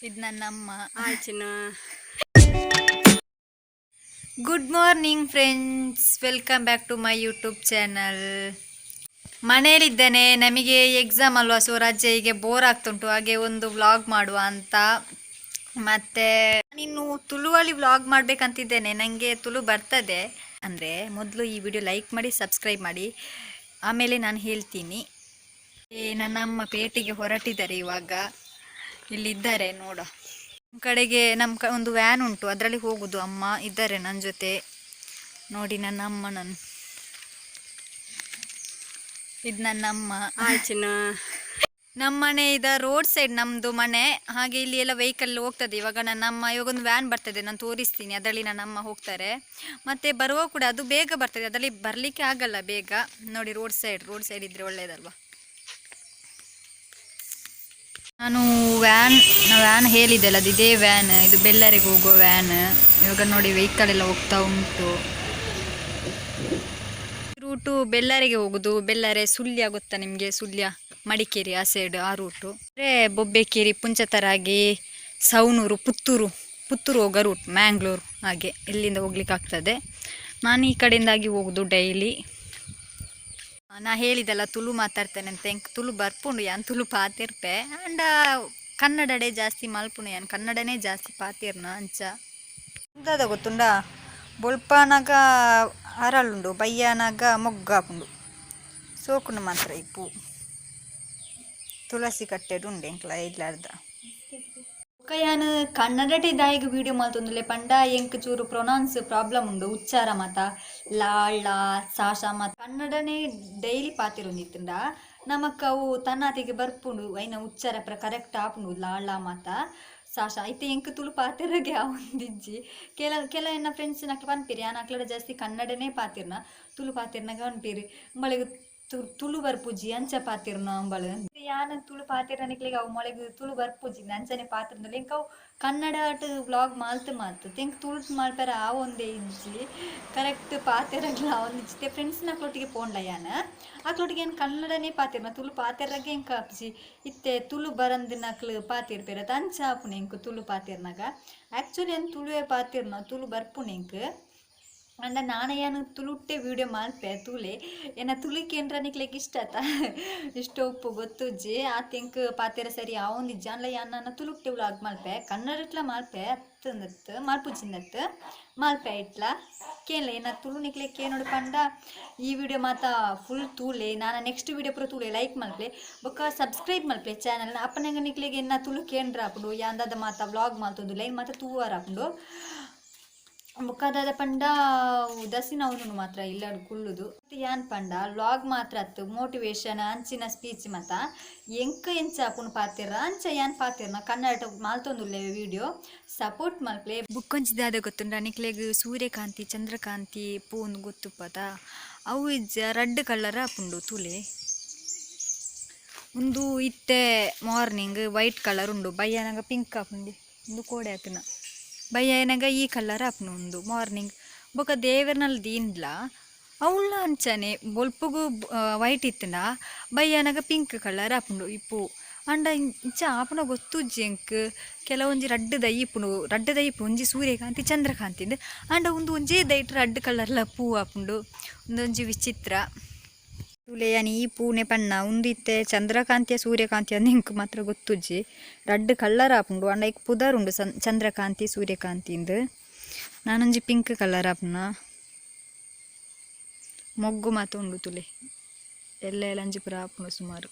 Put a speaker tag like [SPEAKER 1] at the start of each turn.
[SPEAKER 1] ಇದು ನನ್ನಮ್ಮ.
[SPEAKER 2] ಹಾಯ್ ಚಿನ್ನ.
[SPEAKER 1] Good morning friends, welcome back to my YouTube channel. ಮನೆಯಲ್ಲಿದ್ದೇನೆ. ನಮಗೆ ಎಕ್ಸಾಮ್ ಅಲ್ವಾ, ಸೊ ರಜೆ, ಹೀಗೆ ಬೋರ್ ಆಗ್ತುಂಟು. ಹಾಗೆ ಒಂದು ವ್ಲಾಗ್ ಮಾಡುವ ಅಂತ. ಮತ್ತು ಇನ್ನು ತುಳುವಲ್ಲಿ ವ್ಲಾಗ್ ಮಾಡಬೇಕಂತಿದ್ದೇನೆ. ನನಗೆ ತುಳು ಬರ್ತದೆ. ಅಂದರೆ ಮೊದಲು ಈ ವಿಡಿಯೋ ಲೈಕ್ ಮಾಡಿ, ಸಬ್ಸ್ಕ್ರೈಬ್ ಮಾಡಿ, ಆಮೇಲೆ ನಾನು ಹೇಳ್ತೀನಿ. ನನ್ನಮ್ಮ ಪೇಟೆಗೆ ಹೊರಟಿದ್ದಾರೆ ಇವಾಗ. ಇಲ್ಲಿದ್ದಾರೆ ನೋಡ. ನಮ್ಮ ಕಡೆಗೆ ನಮ್ಮ ಒಂದು ವ್ಯಾನ್ ಉಂಟು, ಅದರಲ್ಲಿ ಹೋಗುದು. ಅಮ್ಮ ಇದ್ದಾರೆ ನನ್ನ ಜೊತೆ. ನೋಡಿ, ನನ್ನ ಅಮ್ಮ. ನನ್ನ ಇದು ನನ್ನಮ್ಮ.
[SPEAKER 2] ಹಾಯ್ ಚಿನ್ನ.
[SPEAKER 1] ನಮ್ಮ ಮನೆ ಇದ ರೋಡ್ ಸೈಡ್ ನಮ್ಮದು ಮನೆ. ಹಾಗೆ ಇಲ್ಲಿ ಎಲ್ಲ ವೆಹಿಕಲ್ ಹೋಗ್ತದೆ. ಇವಾಗ ನನ್ನಮ್ಮ, ಇವಾಗ ಒಂದು ವ್ಯಾನ್ ಬರ್ತದೆ, ನಾನು ತೋರಿಸ್ತೀನಿ. ಅದರಲ್ಲಿ ನನ್ನಮ್ಮ ಹೋಗ್ತಾರೆ. ಮತ್ತೆ ಬರುವ ಕೂಡ ಅದು ಬೇಗ ಬರ್ತದೆ, ಅದರಲ್ಲಿ ಬರಲಿಕ್ಕೆ ಆಗಲ್ಲ ಬೇಗ. ನೋಡಿ, ರೋಡ್ ಸೈಡ್, ರೋಡ್ ಸೈಡ್ ಇದ್ರೆ ಒಳ್ಳೆಯದಲ್ವಾ? ನಾನು ವ್ಯಾನ್ ವ್ಯಾನ್ ಹೇಳಿದ್ದೆಲ್ಲ, ಅದು ಇದೇ ವ್ಯಾನ್. ಇದು ಬೆಳ್ಳಾರಿಗೆ ಹೋಗೋ ವ್ಯಾನ್. ಇವಾಗ ನೋಡಿ, ವೆಹಿಕಲ್ ಎಲ್ಲ ಹೋಗ್ತಾ ಉಂಟು. ರೂಟು ಬೆಳ್ಳಾರಿಗೆ ಹೋಗುದು. ಬೆಳ್ಳಾರೆ, ಸುಳ್ಯ ಗೊತ್ತಾ ನಿಮಗೆ? ಸುಳ್ಯ, ಮಡಿಕೇರಿ, ಆ ಸೈಡ್ ಆ ರೂಟು. ಅಂದರೆ ಬೊಬ್ಬೆಕೇರಿ, ಪುಂಚತರಾಗಿ, ಸವಣೂರು, ಪುತ್ತೂರು, ಪುತ್ತೂರು ಹೋಗೋ ರೂಟ್, ಮ್ಯಾಂಗ್ಳೂರು. ಹಾಗೆ ಇಲ್ಲಿಂದ ಹೋಗ್ಲಿಕ್ಕೆ ಆಗ್ತದೆ. ನಾನು ಈ ಕಡೆಯಿಂದಾಗಿ ಹೋಗುದು ಡೈಲಿ. ನಾ ಹೇಳಿದಲ್ಲ ತುಳು ಮಾತಾಡ್ತೇನೆ ಅಂತ. ಎಂಕ್ ತುಳು ಬರ್ಪುಂಡು, ಯಾನ್ ತುಳು ಪಾತಿರ್ಪೆ. ಅಂಡ ಕನ್ನಡಡೆ ಜಾಸ್ತಿ ಮಲ್ಪುನು, ಯಾನ್ ಕನ್ನಡನೇ ಜಾಸ್ತಿ ಪಾತಿರ್ನ ಅಂಚ. ದಾದ ಗೊತ್ತುಂಡ? ಬೊಲ್ಪನಾಗ ಅರಳುಂಡು, ಬಯ್ಯಾನಾಗ ಮೊಗ್ಗಾಪುಂಡು. ಸೋಕುಂಡು ಮಾತ್ರ ಈ ಪೂ. ತುಳಸಿ ಕಟ್ಟೆಡ್ ಉಂಡು ಎಂಕ್ಲ ಇಲ್ಲಾರ್ದ. ಯಾನ್ ಕನ್ನಡಟೆ ದಾಯಿಗ್ ವೀಡಿಯೋ ಮಲ್ತೊಂದುಲ್ಲೆ ಪಂಡ, ಎಂಕ್ ಚೂರು ಪ್ರೊನೌನ್ಸ್ ಪ್ರಾಬ್ಲಮ್ ಉಂಡು, ಉಚ್ಚಾರ ಮಾತ, ಲಾ, ಳ, ಸಾ, ಶ ಮಾತ. ಕನ್ನಡನೇ ಡೈಲಿ ಪಾತಿರೊಂದಿತ್ತುಂಡ ನಮಕ್ ಅವು ತನ್ನಾತಿಗೆ ಬರ್ಪುಂಡು. ಐನ ಉಚ್ಚಾರ ಪೂರ ಕರೆಕ್ಟ್ ಆಪುಂಡು, ಲಾ, ಳ ಮಾತ, ಸಾ, ಶ. ಇತ್ತೆ ಎಂಕ್ ತುಳು ಪಾತೆರಗೆ ಆವೊಂದಿಜ್ಜಿ. ಕೆಲ ಕೆಲ ಎನ್ನ ಫ್ರೆಂಡ್ಸ್ ನಕ್ಲು ಪನ್ಪೆರ್, ಯಾನ್ ಅಕ್ಲೆಡ ಜಾಸ್ತಿ ಕನ್ನಡನೇ ಪಾತಿರ್ನ. ತುಳು ಪಾತಿರ್ನಾಗ ಪನ್ಪೆರ್, ಉಂಬಳೆಗ್ ತುಳು ಬರ್ಪುಜಿ, ಅಂಚ ಪಾತಿರ್ನ ಅಂಬಳು. ಯಾನ್ ತುಳು ಪಾತಿರ್ನ ನಿಕ್ಲೆಗ್ ಅವು ಮೊಳೆಗ್ ತುಳು ಬರ್ಪುಜಿ, ಅಂಚನೆ ಪಾತಿರ್ನ. ಎಂಕ್ ಅವು ಕನ್ನಡ ವ್ಲಾಗ್ ಮಾಲ್ತ್ ಮಾಲ್ತ್ ಎಂಕ್ ತುಳು ಮಲ್ಪೆರೆ ಆವೊಂದೇ ಇಜ್ಜಿ, ಕರೆಕ್ಟ್ ಪಾತೆರಗ್ಲ ಆವೊಂದಿಜ್ಜಿ. ಫ್ರೆಂಡ್ಸ್ ನಕ್ಲೊಟ್ಟಿಗೆ ಪೋಂಡ ಯಾನ್, ಅಕ್ಲೊಟ್ಟಿಗೆ ಯಾನ್ ಕನ್ನಡನೇ ಪಾತಿರ್ನ. ತುಳು ಪಾತೆರಗೆ ಎಂಕ್ ಆಪುಜಿ. ಇತ್ತೆ ತುಳು ಬರಂದಿನಕ್ಲು ಪಾತಿರ್ಪೆರ್, ಅಂಚ ಆಪುಂಡು ಎಂಕ್ ತುಳು ಪಾತಿರ್ನಾಗ. ಆ್ಯಕ್ಚುಲಿ ಯಾನ್ ತುಳುವೆ ಪಾತಿರ್ನ, ತುಳು ಬರ್ಪುಂಡು ಎಂಕ್. ಅಂಡ ನಾನ ಯಾನ್ ತುಳುಟ್ಟೆ ವೀಡಿಯೋ ಮಲ್ಪೆ. ತೂಲೆ, ಎನ್ನ ತುಳು ಕೇಂದ್ರ ನಿಕ್ಲೆಗ್ ಇಷ್ಟ ಆತ, ಇಷ್ಟ ಉಪ್ಪು ಗೊತ್ತುಜ್ಜಿ. ಆತ್ ಎಂಕ್ ಪಾತೆರ ಸರಿ ಆವೊಂದಿಜ್ಜಿ. ಅಂಡ್ಲ ಯಾನ್ ನನ್ನ ತುಳುಟ್ಟೆ ವ್ಲಾಗ್ ಮಲ್ಪೆ. ಕನ್ನಡಟ್ಲ ಮಲ್ಪೆ ಅತ್ತಂದತ್ತು ಮಲ್ಪುಜಿಂದತ್ತು ಮಲ್ಪೆ ಇಟ್ಲ. ಕೇನ್ಲೆ, ಎನ್ನ ತುಳು ನಿಕ್ಲೆಗ್ ಕೇನೋಡು ಪಂಡ ಈ ವಿಡಿಯೋ ಮಾತ ಫುಲ್ ತೂಲೆ. ನಾನು ನೆಕ್ಸ್ಟ್ ವಿಡಿಯೋ ಪೂರ ತೂಲೆ, ಲೈಕ್ ಮಲ್ಪಲೆ, ಬೊಕ್ಕ ಸಬ್ಸ್ಕ್ರೈಬ್ ಮಲ್ಪಲೆ ಚಾನಲ್. ಅಪ್ಪನಂಗ ನಿಕ್ಲೆಗ್ ಎನ್ನ ತುಳು ಕೇಂದ್ರ ಆಪುಂಡು. ಯಾಂದಾದ ಮಾತ ವ್ಲಾಗ್ ಮಲ್ತೊಂದು ಲೈನ್ ಮಾತ ತೂವರ ಆಪುಂಡು. ಬೊಕ್ಕ ದಾದ ಪಂಡ, ಉದಾಸೀನ ಅವನು ಮಾತ್ರ ಇಲ್ಲಡ್ ಕುಲ್ಲುದು. ಯಾನ್ ಪಂಡ ವ್ಲಾಗ್ ಮಾತ್ರ ಅತ್ತು, ಮೋಟಿವೇಶನ್ ಅಂಚಿನ ಸ್ಪೀಚ್ ಮಾತ. ಎಂಕ್ ಎಂಚ ಆಪುಂಡು ಪಾತೆರ, ಅಂಚ ಯಾನ್ ಪಾತೆರ್ನ. ಕನ್ನಡ ಮಾಲ್ತೊಂದುಲ್ಲೆ ವಿಡಿಯೋ, ಸಪೋರ್ಟ್ ಮಲ್ಪಲೆ. ಬುಕ್ಕೊಂಜಿ ದಾದ ಗೊತ್ತುಂಡ ನಿಕ್ಲೆಗ್? ಸೂರ್ಯಕಾಂತಿ, ಚಂದ್ರಕಾಂತಿ ಪೂ ಗೊತ್ತುಪ್ಪದ? ಅವು ಇಜ್ಜ, ರಡ್ಡ್ ಕಲರ್ ಆಪುಂಡು. ತೂಲೆ, ಉಂದು ಇತ್ತೆ ಮಾರ್ನಿಂಗ್ ವೈಟ್ ಕಲರ್ ಉಂಡು, ಬಯ್ಯನಗ ಪಿಂಕ್ ಆಪುಂಡು. ಉಂದು ಕೋಡೆ ಆತುನ. ಬಯ್ಯನಗ ಈ ಕಲರ್ ಆಪುಂಡು ಉಂದು ಮಾರ್ನಿಂಗ್. ಬೊಕ ದೇವೆರ್ನಲ್ ದೀಂಡ್ಲ ಅವ್ಲ ಅಂಚನೆ. ಬೊಲ್ಪುಗು ವೈಟ್ ಇತ್ತುಂಡ ಬಯ್ಯನಗ ಪಿಂಕ್ ಕಲರ್ ಆಪುಂಡು ಈ ಪೂ. ಅಂಡ ಇಂಚ ಆಪುನ ಗೊತ್ತುಜ್ಜಿ ಎಂಕ್. ಕೆಲವೊಂಜಿ ರಡ್ಡ್ ದೈ ಇಪ್ಪುಂಡು, ರಡ್ಡ್ ದೈ ಇಪ್ಪುಂಡು, ಒಂಜಿ ಸೂರ್ಯಕಾಂತಿ, ಚಂದ್ರಕಾಂತಿಂದ್. ಆಂಡ ಉಂದು ಒಂಜೇ ದೈಟ್ ರಡ್ಡ್ ಕಲರ್ಲ ಪೂ ಆಪುಂಡು. ಉಂದೊಂಜಿ ವಿಚಿತ್ರ. ತೂಲೆ, ಯಾನ್ ಈ ಪೂನೆ ಪಣ್ಣ. ಉಂದು ಇತ್ತೆ ಚಂದ್ರಕಾಂತಿಯ, ಸೂರ್ಯಕಾಂತಿ ಅಂದ್ ಎಂಕ್ ಮಾತ್ರ ಗೊತ್ತುಜ್ಜಿ. ರಡ್ಡ್ ಕಲರ್ ಆಪುಂಡು. ಅಂಡ ಐಕ್ ಪುದರ್ ಉಂಡು, ಸನ್ ಚಂದ್ರಕಾಂತಿ, ಸೂರ್ಯಕಾಂತಿ ಇಂದ್. ನಾನೊಂಜಿ ಪಿಂಕ್ ಕಲರ್ ಆಪುನ. ಮೊಗ್ಗು ಮಾತ ಉಂಡು. ತೂಲೆ, ಎಲ್ಲೆ ಲಂಜಿ ಪೂರ ಆಪುಂಡು ಸುಮಾರು.